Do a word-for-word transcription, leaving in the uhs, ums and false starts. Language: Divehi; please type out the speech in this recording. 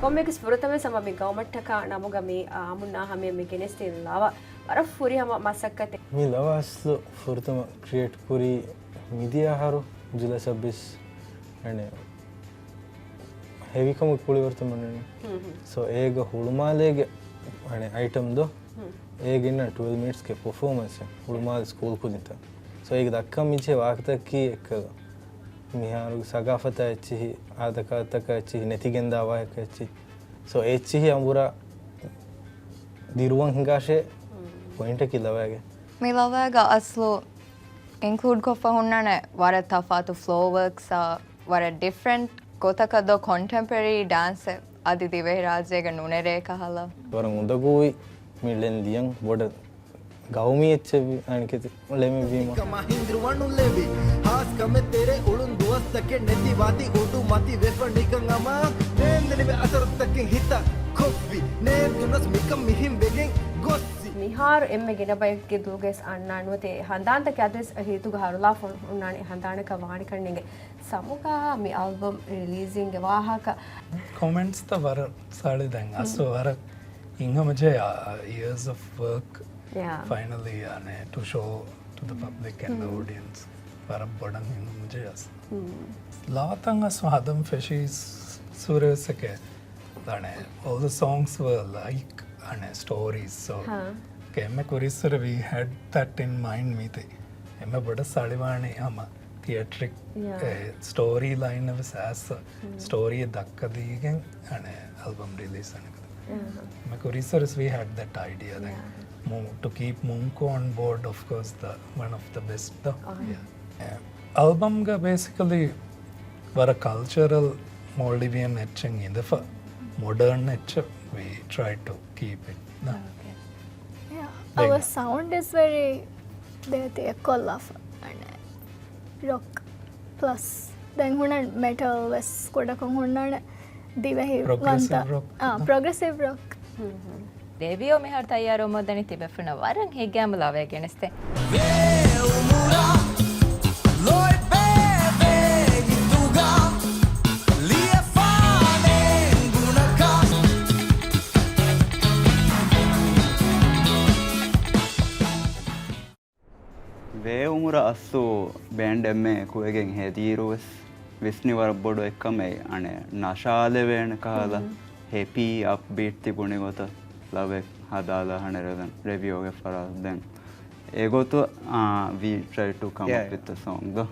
ކޮންމެއަކަސް ފުރަތަމަ ސަމަ މި ގައުމަށްޓަކާ ނަމުގަ މި އާ އަމުންނާ ހަމަޔަށް މި ގެނެސްދިން ލަވަ ވަރަށް ފުރިހަމަ މަސައްކަތެއް. މި ލަވަ އަސްލު ފުރަތަމަ ކްރިއޭޓް ކުރީ މިދިޔަ އަހަރު ޖުލައި ސައްބީސް އަނެ ހެވިކަމުގެ ކުޅިވަރުތައް މަންނަނީ. ހުން ހުން. ސޯ އޭގަ ހުޅުމާލޭގެ އަނެ އައިޓަމް ދޯ ހުން. އޭގެ އިންނަ ޓްވެލްވް މިނިޓްސްގެ ޕަރފޯމަންސް ހުޅުމާލެ ސްކޫލް ކުދިންތައް. ސޯ އޭގެ ދައްކަން މިއްޗެ ވާހަކަތަކީ އެއްކަލަ މިހާރު ސަގާފަތާ އެއްޗިހި އާދަކާދަތަކާ އެއްޗިހި ނެތިގެންދާ ވާހަކަ އެއްޗި. ސޯ އެއްޗިހި އަނބުރާ ދިރުވަން ހިނގާށޭ ހުން. ޕޮއިންޓަކީ ލަވައިގެ. މި ލަވައިގަ އަސްލު އިންކްލޫޑް ކޮށްފަ ހުންނާނެ ވަރަށް ތަފާތު ފްލޯ ވަރކްސް އާ ވަރަށް ޑިފްރެންޓް ގޮތަކަށް ދޯ ކޮންޓެމްޕަރަރީ ޑާންސެއް އަދި ދިވެހިރާއްޖޭގަ ނުނެރޭ ކަހަލަ. ވަރަށް އުނދަގޫވި މި ޅެން ލިޔަން ބޮޑަށް ގައުމީ އެއްޗެއްވި އަނެކެތި ޅެމެއްވީމަ. ކަމާ ހިނދުވަނު ލެވި ހާސް ކަމެއް ތެރޭ އުޅުން ދުވަސްތަކެއް ނެތި ވާތި އުޑު މަތި ވެފަ ނިކަން އަމާ ނޭނދެނިވެ އަސަރުތަކެއް ހިތަށް ކޮށްފި ނޭނދުނަސް މިކަން މިހެން ވެގެން ގޮއްސި. މިހާރު އެންމެ ގިނަ ބަޔެއްގެ ދޫގައިސް އަންނާނުވަތޭ ހަނދާންތަކެއް އަދިވެސް ހިތުގަ ހަރުލާފަ ހުންނާނެ ހަނދާނަކަށް ވާނެކަންނޭނގެ. ސަމުގަ މި އަލްބަމް ރިލީޒިންގެ ވާހަކަ. ކޮމެންޓްސްތައް ވަރަށް ސަޅި ދެން ހުން. އަސްލު ވަރަށް އިންހަމަޖެހޭ އާ، އާ، އިޔާސް އޮފް ވަރކް ޔާ. ފައިނަލީ އަނެ ޓު ޝޯ ޓު ދަ ޕަބްލިކް އެންޑް ދަ ހުން. އޯޑިއަންސް ވަރަށް ބޮޑަށް އިންހަމަޖެހޭ އަސްލު. ހުން. ލަވަތައް އަސްލު ހަދަން ފެށީ ސުރެވެސް އެކޭ. އަނެ all the songs were like އަނެ stories. So ހާ. އެންމެ ކުރީއްސުރެ we had that in mind މީތި. އެންމެ ބޮޑަށް ސަޅިވާނީ ހަމަ ތިއެޓްރިކް ޔާ. އެ ސްޓޯރީ ލައިން އެއް ވެސް އައިސް ހުން. ސްޓޯރީއެއް ދައްކަދީގެން އަނެ އަލްބަމް ރިލީޒް އަނެކަ. އަހަ. މި ކުރީއްސުރެސް we had that idea ދެން ޔާ. މޫ-، to keep މުންކޯ on board, of course, the one of the best ދޯ. އާ. ޔާ. އެ، އަލްބަމްގަ ބޭސިކަލީ ވަރަށް ކަލްޗަރަލް މޯލްޑިވިއަން އެއްޗެއް އިނދެފަ މޮޑަރން އެއްޗެއް we try to keep it. ނާ. Okay. Yeah, ދެން our sound is very ދޭތި އެއްކޮށްލާފަ. އަނެ ރޮކް ޕްލަސް ދެން ހުންނަން މެޓަލް ވެސް ކުޑަކޮށް ހުންނާނެ ދިވެހި ޕްރޮގްރެސިވް ވަންތަ-، ރޮކް. އާ، ޕްރޮގްރެސިވް ރޮކް. ރޭޑިއޯ މިހާރު ތައްޔާރުވަމުން ދަނީ ތިބޭފުޅުންނަށް ވަރަށް ހިތްގައިމު ލަވައެއް ގެނެސްދޭ. ވޭއުމުރާ ލޯތްބޭ ވޭގިތުގަ ލިޔެފާނެ ގުނަކަށް. ވޭއުމުރަށް އަސްލު ބޭންޑް އެންމެ އެކުވެގެން ހެދިއިރު ވެސް ވިސްނި ވަރަށް ބޮޑު އެއްކަމެއް އަނެއް ނަށާލެވޭނެ ކަހަލަ ހެޕީ އަޕްބީޓް ތިބުނި ގޮތަށް ލަވެއް ހަދާލާ ހަނެރެލަން ރެވިއޯގެ ފަރާތު ދެން އެގޮތު، އާ، we try to come up with the song ދޯ.